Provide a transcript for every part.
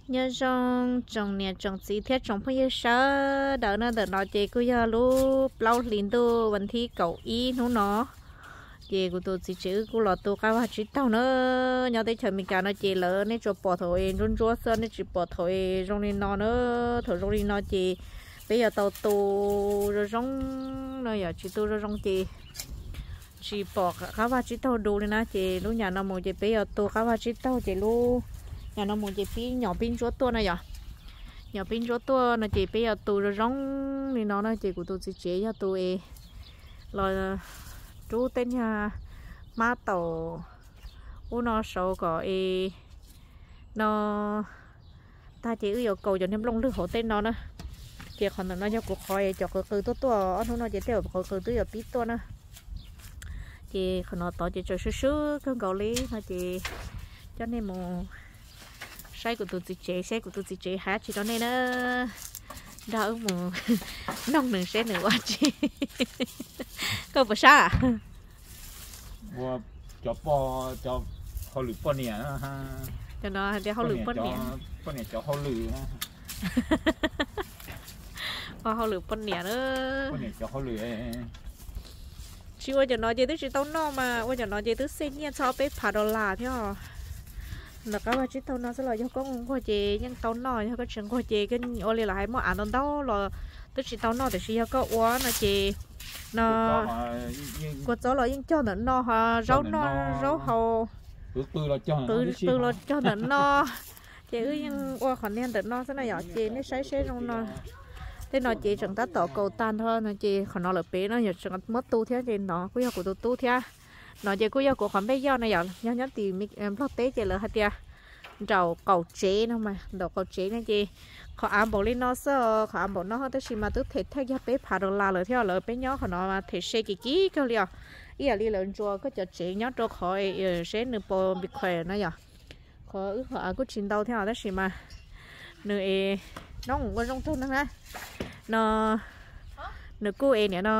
Nyob zoo tsoom niam tsoom txiv thiab tsoom phooj ywg sawv daws na, ntawm no ces kuj yog lub plaub hlis ntuj vas thib kaum ib hnub no. Ces kuv tus txiv tsev wb kuj los tu qab vaj tsib taug na. Nyob teb chaws Amelikas no ces lawv nej tsuas pom thaum es ntsuab ntsuab xwb, nej tsis pom thaum es zoo li no na. Thaum zoo li no ces peb yuav tau tu zoo zoo no, yog tsis tu zoo zoo ces tsis pom qab vaj tsib taug du li na. Ces lub nyam no mus ces peb yuav tu qab vaj tsib taug ces lub nyam no mus ces pib nyom pib ntsuab tuaj na yom. Nyom pib ntsuab tuaj no ces peb yuav tu zoo zoo li no na. Ces kuv tus txiv tsev yog tus es los rub tej niag hmab taum ub no saud kom es no tag ces wb yuav kaus cov niag nplooj lwg hauv tej no na. Ces qhov ntawm no yog kuv qhov es cov qws qws tuaj tuaj, ob hnub no ces tej qws qws twb yuav pib tuaj na. Ces qhov no tod ces tsaws swb swb kawg nkaus li no ces coj nej mus saib kuv tus txiv tsev, seb kuv tus txiv tsev hais tsi rau nej na. Nrog wb mus noog nws seb nws ua tsi. Koj puas sab? Cov poj, cov hauj lwm poj niam. Cov no hais tias hauj lwm poj niam. Poj niam cov hauj lwm. Ua hauj lwm poj niam na. Poj niam cov hauj lwm. Tsis ua cov no ces twb tsis tau noj mas, ua cov no ces twb xej nyiaj txog peb phav dollar thiab. Ntawm qab vaj tsib taug no xwb los yog koj nquag ces yeej tau noj, yog koj tsis nquag ces ua li lawv hais muaj av ntau ntau los twb tsis tau noj, tiam sis yog koj ua no ces no kua txob los yeej cog ntawm no, zaub no, zaub hau qws los cog ntawm no. Ces wb yeej ua qhov niag ntawm no xwb na yom, ces nej saib seb zoo no. Tej no ces tseem tab tom kaus tag nrho no ces qhov no lawm pem no yog tseem muab tu thiab ces no kuj yog kuv tus tub thiab. No ces kuj yog kuv qhov npej yoj na yom, yog nyob tim Nplog teb ces lawv hais tias nraum qaum tsev no mas, nraum qaum tsev no ces qhov av npaum li no xwb, qhov av npaum no tab sis mas twb them thaj yog peb phav dollar lawm thiab lawm, peb nyob qhov no mas them se kim kim kawg li os. Ib yam li lawv ntsuas koj cov tsev nyob rau qhov seb nws puas npis khuam na yom. Qhov wb qhov av kuj tsis ntau thiab tab sis mas nws es no ua zoo tug neeg na. No nws kuj es niam no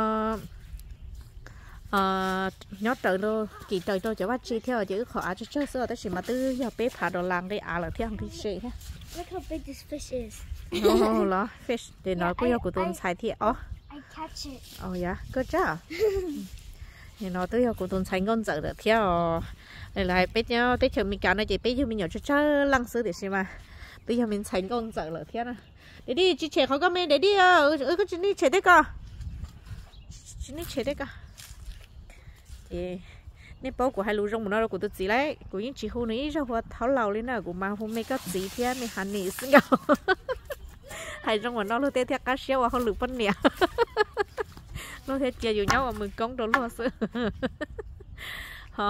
nyob raws, kim raws rau cov vaj tse thiab ces wb qhov av tsawg tsawg xwb tab sis mas twb yog peb phav dollar nqi av lawm thiab nqi se thiab. Los fish ces no kuj yog kuv tus ntxhais thiab os. Yog koj tsab. No twb yog kuv tus ntxhais nkauj ntxawm lawm thiab os. Lawv hais peb teb chaws Amelikas no ces peb yug me nyuam tsawg tsawg leej xwb tiam sis mas twb yog me ntxhais nkauj ntxawm lawm thiab na. Dej dij tsis tshem qhov koj me dej dij, koj tsis nig tshem tej ko. Tsis nig tshem tej ko. Ces nej paub kuv hais lus zoo mus no rau kuv tus txiv lauj, kuv yeej tsis hu nws ib zaug ua thaub laus li na, kuv mas hu me koj txiv thiab me honey xwb nkaus. Hais zoo mus no luag thiaj thiaj qab siab ua hauj lwm poj niam. Luag thiaj cia yus nyob ua mus koob rau luag xwb. Ho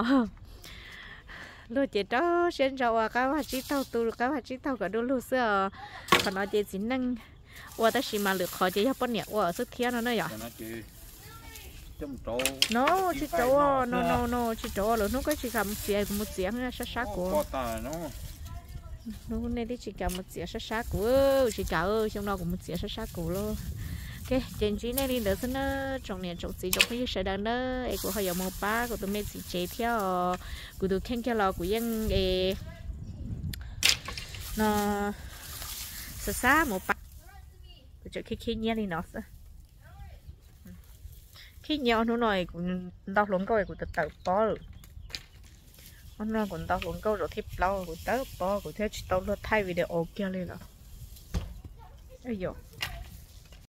luag ces rau siab ntso ua qab vaj tsib taug, tu qab vaj tsib taug kom du lug xwb os. Qhov no ces txiv neej ua tab sis mas lwm qhov ces yog poj niam ua xwb thiab no na yom. No tsis rauv, no no no tsis rauv, lwm hnub koj tsis kam mus txiav, kuv mus txiav sab sab kuv. Hnub nej twb tsis kam mus txiav sab sab kuv, tsis kam, xyoo no kuv mus txiav sab sab kuv lauj. Ces ntsib nej li ntawd xwb na, tsoom niam tsoom txiv tsoom phooj ywg sawv daws na, es kuv ho yuav mus pab kuv tus me txiv tsev thiab os. Kuv tus kheej kiag los kuv yeej es no xav xav mus pab, kuv tseem khib khib nyiab li no xwb. Khib nyiab, ob hnub no kuv nto hluas nkauj kuv tawm tawm pob lawm. Ob hnub no kuv nto hluas nkauj zaum thib plaub kuv tawm pob, kuv thiaj tsis tau luag thaij video kiag li lawm.